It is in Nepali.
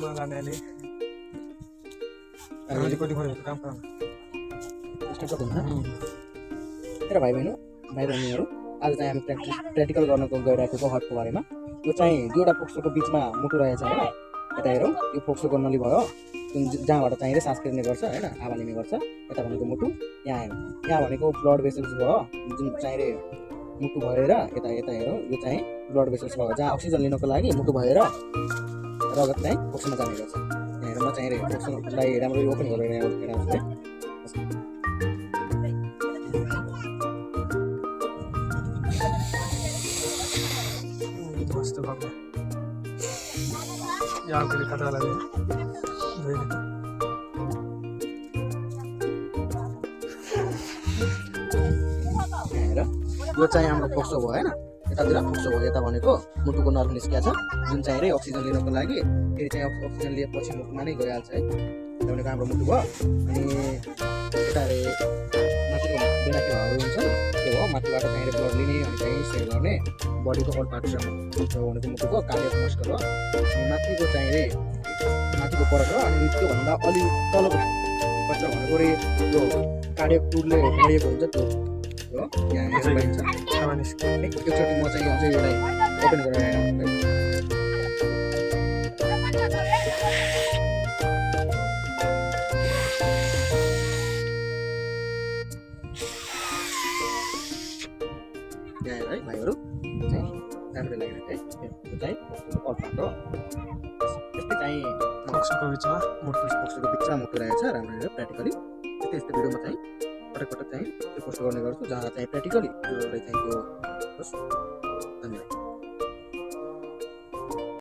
मा लानेले अहिले कति खर्च काम गर्न स्टार्ट गर्दैन तेरो भाइ बहिनीहरू आज चाहिँ हामी प्र्याक्टिकल गर्नको गइरहेको हटको बारेमा। यो चाहिँ दुईवटा फोक्सोको बिचमा मुटु रहेछ होइन, यता हेरौँ यो फोक्सोको नली भयो जुन जहाँबाट चाहिँ सास फेर्ने गर्छ होइन, हावा लिने गर्छ। यता भनेको मुटु, यहाँ हेरौँ यहाँ भनेको ब्लड भेसल्स भयो जुन चाहिँ मुटु भएर यता यता हेरौँ यो चाहिँ ब्लड भेसल्स भयो जहाँ अक्सिजन लिनको लागि मुटु भएर रगत चाहिँ फोक्सोमा जाने गर्छ। यहाँ हेरौँ म चाहिँ फोक्सोलाई राम्ररी ओपन गरेर यहाँ हेराउँछु है। मस्त भएको यहाँ के खतरा लाग्यो हेर यो चाहिँ हाम्रो फोक्सो भयो होइन, यतातिर फोक्सो भयो। यता भनेको मुटुको नर्भ निस्किया छ जुन चाहिँ रे अक्सिजन लिनको लागि फेरि चाहिँ अक्सिजन लिएपछि मुटुमा नै गइहाल्छ है। यो भनेको हाम्रो मुटु भयो। अनि यता रे माथिको बेलाको हावाहरू हुन्छ त्यो हो, माथिबाट चाहिँ ब्लड लिने अनि चाहिँ सेयर गर्ने बडीको अल पार्टसम्म त्यो भनेको मुटुको कार्डियक मस्कल हो। अनि माथिको चाहिँ रे माथिको परत हो अनि त्योभन्दा अलि तलको पर्छ भनेको रे त्यो कार्डियक टुरले भरिएको हुन्छ त्यो हो। यहाँ हेर्न पाइन्छ एकचोटि म चाहिँ अझै यसलाई ओपन गरेर हेर्नु यहाँ हेर है भाइहरू चाहिँ राम्रै लागेर है यो चाहिँ अल पार्ट हो। यस्तै चाहिँ फोक्सोको बिचमा फोक्सोको बिचमा मुटु रहेछ राम्ररी प्र्याक्टिकली। यस्तै यस्तो भिडियोमा चाहिँ पटक पटक चाहिँ त्यो पोस्ट गर्ने गर्छु जहाँ चाहिँ प्र्याक्टिकली चाहिँ त्यो होस्। धन्यवाद।